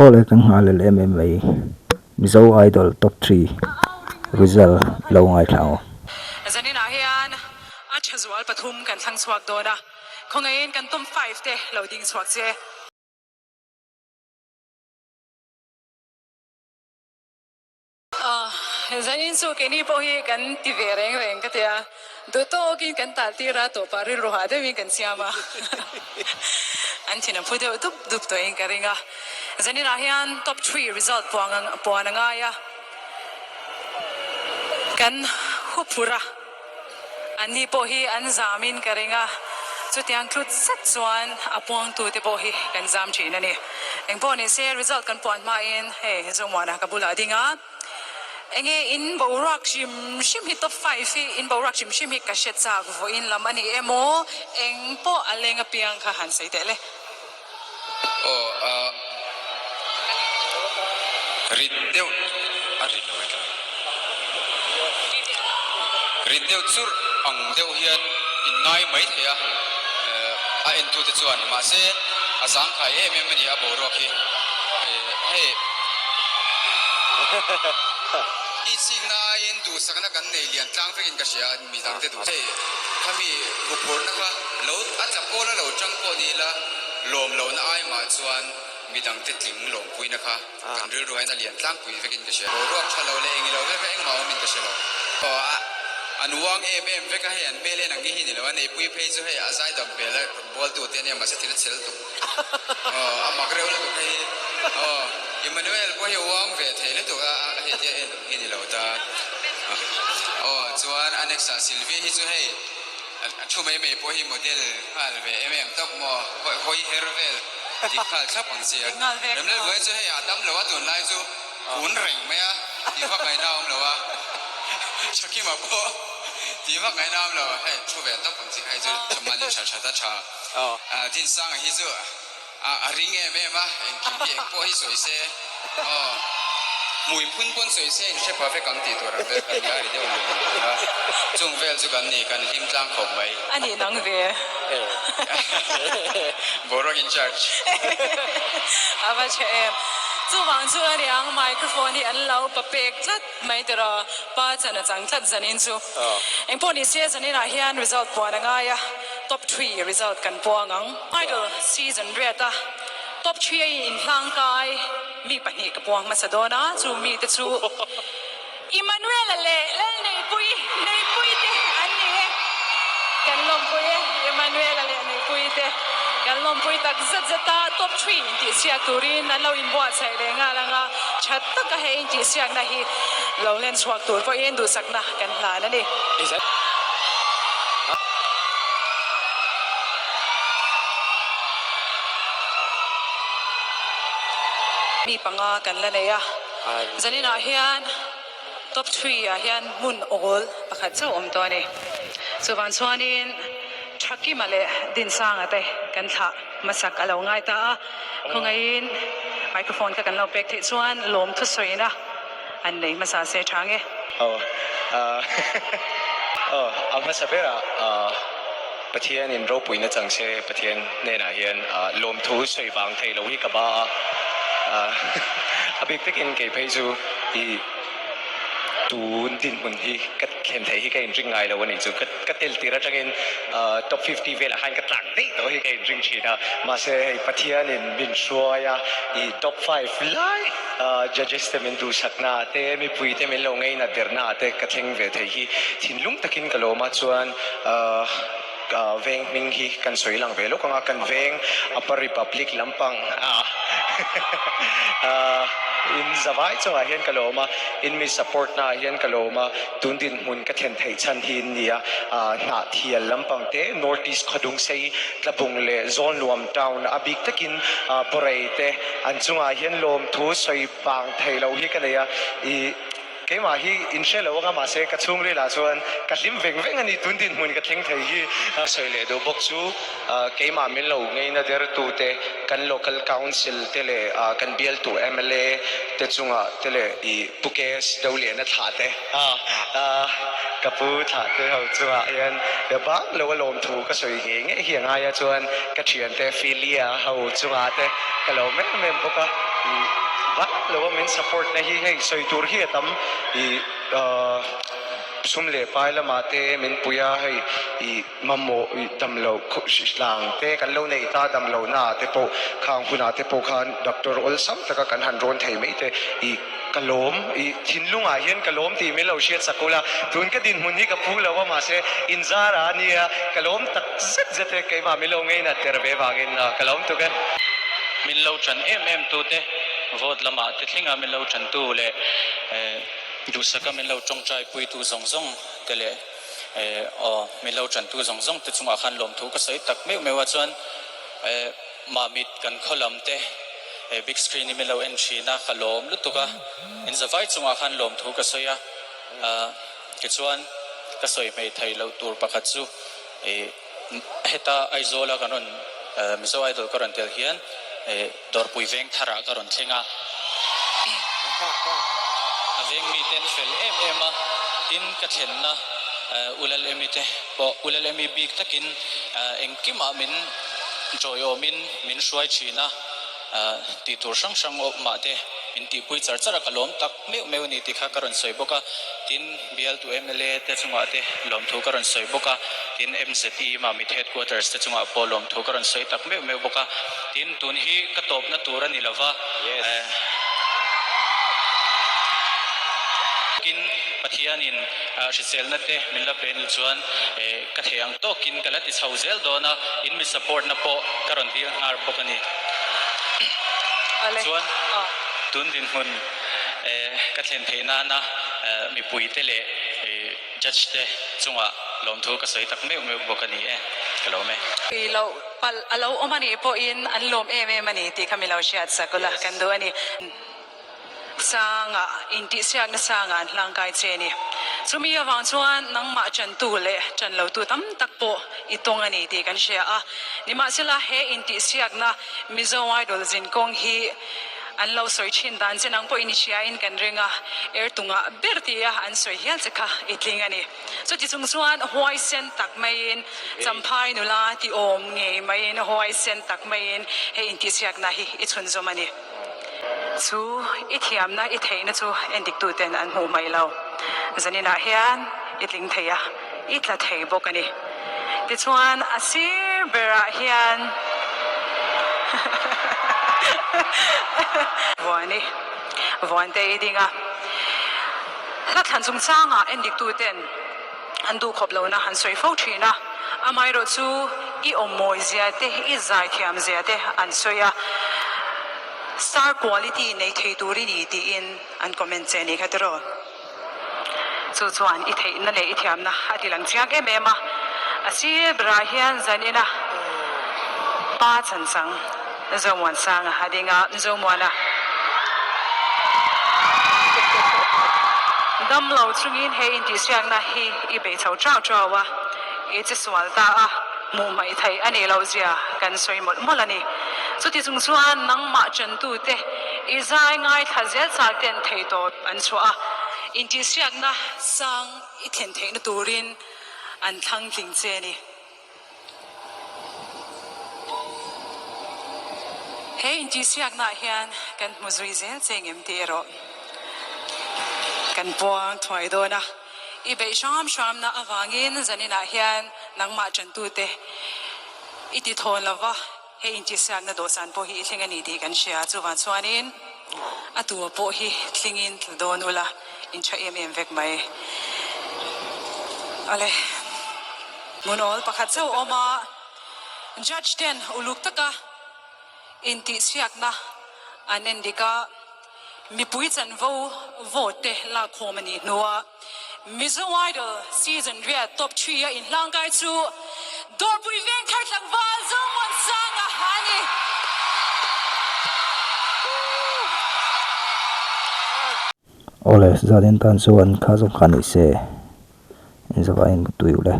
Aw le kan nghah lel em em mai Mizo Idol Top Three result lo ngaithla ang aw. Zaninah hian a tha zual pathum kan thlang chhuak dawn a, khawngaihin kan top five te lo ding chhuak che. Zanin chu keini pawh hi kan ti ve reng reng ka tia, duh tawkin kan tal tir a, tawpah rilru hah deuhin kan siam a, an thin a phu deuh dup dup tawhin ka ring a. Zaninah hian top three result puan a ngai a, kan huphurh a. Anni pawh hi an zamin ka ring a, chutiang tlut zet chuan a puangtute pawh hi kan zam thin a ni. Engpawh ni se result kan puan hmain hei Zomuana ka bulah a ding a, enge in boruak hrim hrim hi top five hi in boruak hrim hrim hi ka hre chak vawiin lam a ni emaw engpawh a leng apiang kha han sawi teh le. Aw ah rit deuh a rit lo e tla. Rit deuh churh ang deuh hian in ngai mai thei a, a entute chuan mahse a zangkhai em em a ni a boruak hi. Hei itsikna aiin duhsakna kan nei lian tlang vekin ka hria a. Mi dangte duh hei khami huphurhna kha lo a tla pawl a lo tang pawh ni ila lawm lohna ai mah chuan mi dangte tling lawmpuina kha kan rilru hian a lian tlangpui vekin ka hria. Boruak tha lo leh engilo vek kha engmah awmin ka hre lo. Aw a an uang em em vek a hei an hmel en ang hi ni lo a neipui phei chu hei a zaidam hmel a rawn bual tu te ania mahse thil a chhel tuk aw a mak reuh lutuk hei hi aw Emmanuel pawh hi uang ve thei lutuk a hei tia en ang hi ni lo ta. Aw chuan a next ah Sylvie hi chu hei a thu mai mai pawh hi model nghal ve em em tawp maw hawi her vel dik nghal thlap ang che a. Remlalbuai chu hei a dam lo a tunlai chu kun reng mai a tih vak ngaihna a awm lo a Thakima pawh tih vak ngaihna a awm lo hei thu ve tawp ang chi kha hi chu thamani tha tha ta tha Dinsanga hi chu A ring em em a, engkim hi eng pawh hi sawi se, aw, hmui phun pawn sawi se in hre pha vek ang tih tur ang vel kan nia ri deuh luang luang a, chung vel chu kan ni, kan hlim tlang khawp mai. A nih nang ve. Boruak in charge. A va tha em. Chuvang chu a niang microphone hi an lo pa pek tlat mai tiraw pa chan a chang tlat zanin chu. Engpawh ni se zaninah hian result puan a ngai a, top three result kan puang ang. Idol season riat a top three a in hlangkai mi pahnih ka puang hmasa dawn a, chu mi te chu Emmanuel-a leh Lalneihpui, Neihpui te an ni e. Kan lawmpui e, Emmanuel-a leh Neihpui te kan lawmpui tak zet zet a, top three intihsiak turin an lo inbuatsaih leh nghal ang a, tha taka he intihsiakna hi lo len chhuak tur pawhin duhsakna kan hlan a ni. Mi panga kan la nei a, zaninah hian top three ah hian hmun awl pakhat chauh awm tawh a ni. Chuvang chuanin Thakima leh Dinsanga te kan thlah hmasak a lo ngai ta a, khawngaihin microphone kha kan lo pek theih chuan lawm thusawina an nei hmasa se tha nge. Aw aw a hmasa berah Pathianin ropuina chang se Pathian hnenah hian lawmthu sawi vang thei lo hi ka ba a, a bik takin kei phei chu i tun dinhmun hi ka thlen theih hi ka inring ngai lo a nih chu. Ka tel tir atangin top 50 velah khan ka tlak daih tawh hi ka inring thin a, mahse hei Pathianin min hruai a i top five lai judges te min duhsakna ah te mipui te min lo ngeinat derna ah te ka thleng ve thei hi thinlung takin ka lawm a, chuan veng hming hi kan sawi lang ve lawk ang a, kan veng Upper Republic lampang ah in zavai chungah hian ka lawm a, in mi support na ah hian ka lawm a, tun dinhmun ka thlen theih chhan hi an ni a, hnah thial lampang te North East khawdung sei Tlabung leh Zawlnuam town a bik takin Borei te an chungah hian lawmthu sawi vang thei lo hi ka nei a, i keimah hi in hre lo anga mahse ka chhungril ah chuan ka hlim veng veng a ni tun dinhmun ka thleng thei hi. Sawi leh duh bawk chu keimah min lo ngeina der tu te kan local council te leh kan bialtu mla te chungah te leh i Pu KS Doliana thlah te ka pu thlah te ho chungah hian be bak lo a lawmthu ka sawi ngei ngei hi a ngai a chuan ka thiante Philia ho chungah te ka lo em em bawk a. I vak lo a min support na hi hei sawi tur hi a tam i sum leh pai lamah te min pui a hei i mamawh i damloh hlang te kan lo nei ta damloh na ah te pawh khang hunah te pawh khan doctor awlsam taka kan han rawn thei mai te i Ka lawm, i thinlungah hian ka lawm tih min lo hriat sak ula, tun ka dinhmun hi ka phu lo a mahse inzara a nia, ka lawm tak zet zet e, keimah min lo ngei nat der ve vangin ka lawm tuk e. Min lo ṭan em em tute vote lamah te thlenga min lo ṭantu leh duhsaka min lo ṭawngṭai puitu zawng zawng te leh aw min lo ṭantu zawng zawng te chungah khan lawmthu ka sawi tak meuh meuh a chuan Mamit kan khaw lam te he big screen hi min lo en thin a, ka lawm lutuk a, in zavai chungah khan lawmthu ka sawi a, tichuan ka sawi hmei theih loh tur pakhat chu ih heta Aizawl a kan rawn Mizo Idol ka rawn tel hian ih Dawrpui veng tharah ka rawn thleng a, a veng mite an fel em em a, tin ka thlenna Ulal Emi te pawh Ulal Emi bik takin engkimah min Tawiawmin min hruai thin a, tih tur hrang hrang awmah te min tihpui char char a, ka lawm tak meuh meuh a ni tih kha ka rawn sawi bawk a. Tin, bialtu mla te chungah te lawmthu ka rawn sawi bawk a, tin MZE Mamit Headquarters te chungah pawh lawmthu ka rawn sawi tak meuh meuh bawk a. Tin, tun hi ka tawpna tur a ni lova, tin Pathianin hriselna te min la pe nih chuan ka thei ang tawkin ka la ti chho zel dawn a, in mi support na pawh ka rawn dil nghar bawk a ni. Chuan tun dinhmun ka thlen theih nana mipui te leh judge te chungah lawmthu ka sawi tak meuh meuh bawk a ni e, ka lawm e. Tui loh palh a lo awm a nih pawhin an lawm em em a ni tih kha mi lo hriat sak ula kan duh a ni. Sanga intihsiakna sanga an hlangkai che a ni. Chumi avang chuan nangmah chantu leh chan lotu tam tak pawh i tawng a ni tih kan hria a. Nimahsela he intihsiakna Mizo Idol zinkawng hi an lo sawi thin dan che nang pawhin i hriain kan ring a, er tungah ber tia an sawi hial che kha i tling a ni. Chuti chung chuan huaisen tak maiin Champhai nula ti awm ngei maiin huaisen tak maiin he intihsiakna hi i chhunzawm a ni. Chu i thiamna i theihna chu endiktuten an hmuh mai lo. Zaninah hian i tling thei a, i tla thei bawk a ni. Tichuan a sir berah hian Vuani, Vuante i ding a. Hla thlan chungchangah endiktuten an duhkhawp lohna an sawi fo thin a, amaherawh chu i awm mawi zia te, i zai thiam zia te an sawi a, star quality nei thei tur i ni tiin an comment che a ni kha tiraw. Chu chuan i theihna leh i thiamna a ti lang chiang em em a, a sir berah hian zanina pa chanchang Zomuansanga a ding a, Zomuana damlo chungin he intihsiakna hi i bei chho chau chau a, i che sual ta a, hmuh hmaih theih a nih loh zia kan sawi mawlh mawlh a ni. Chuti chung chuan nangmah chantute i zai ngaithla zel chak ten theitawp an chhuah a, intihsiakna sang i thlen theihna turin an thlang tling che a ni. He intihsiaknaah hian kan hmu zui zel che ngem tih erawh kan puang thuai dawn a. I beih hram hramna avangin zaninah hian nangmah tantute i ti thawn lo va, he intihsiakna dawhsan pawh hi i thleng a ni tih kan hria. Chuvang chuanin a tua pawh hi thlingin tla dawn ula. In tha em em vek mai. Awle. Hmunawl pakhat chauh awm a, Judge ten uluk taka intihchhiatna an en dik a, mipui chanvo vote te lakkhawm a nih hnua Mizo Idol Season riat Top 3 a inhlangkai chu Dawrpui Vengthar tlangval Zomuansanga a ni. Awle, zanin tan chuan kha zawng kha ni se, in zavaiin mutui ule.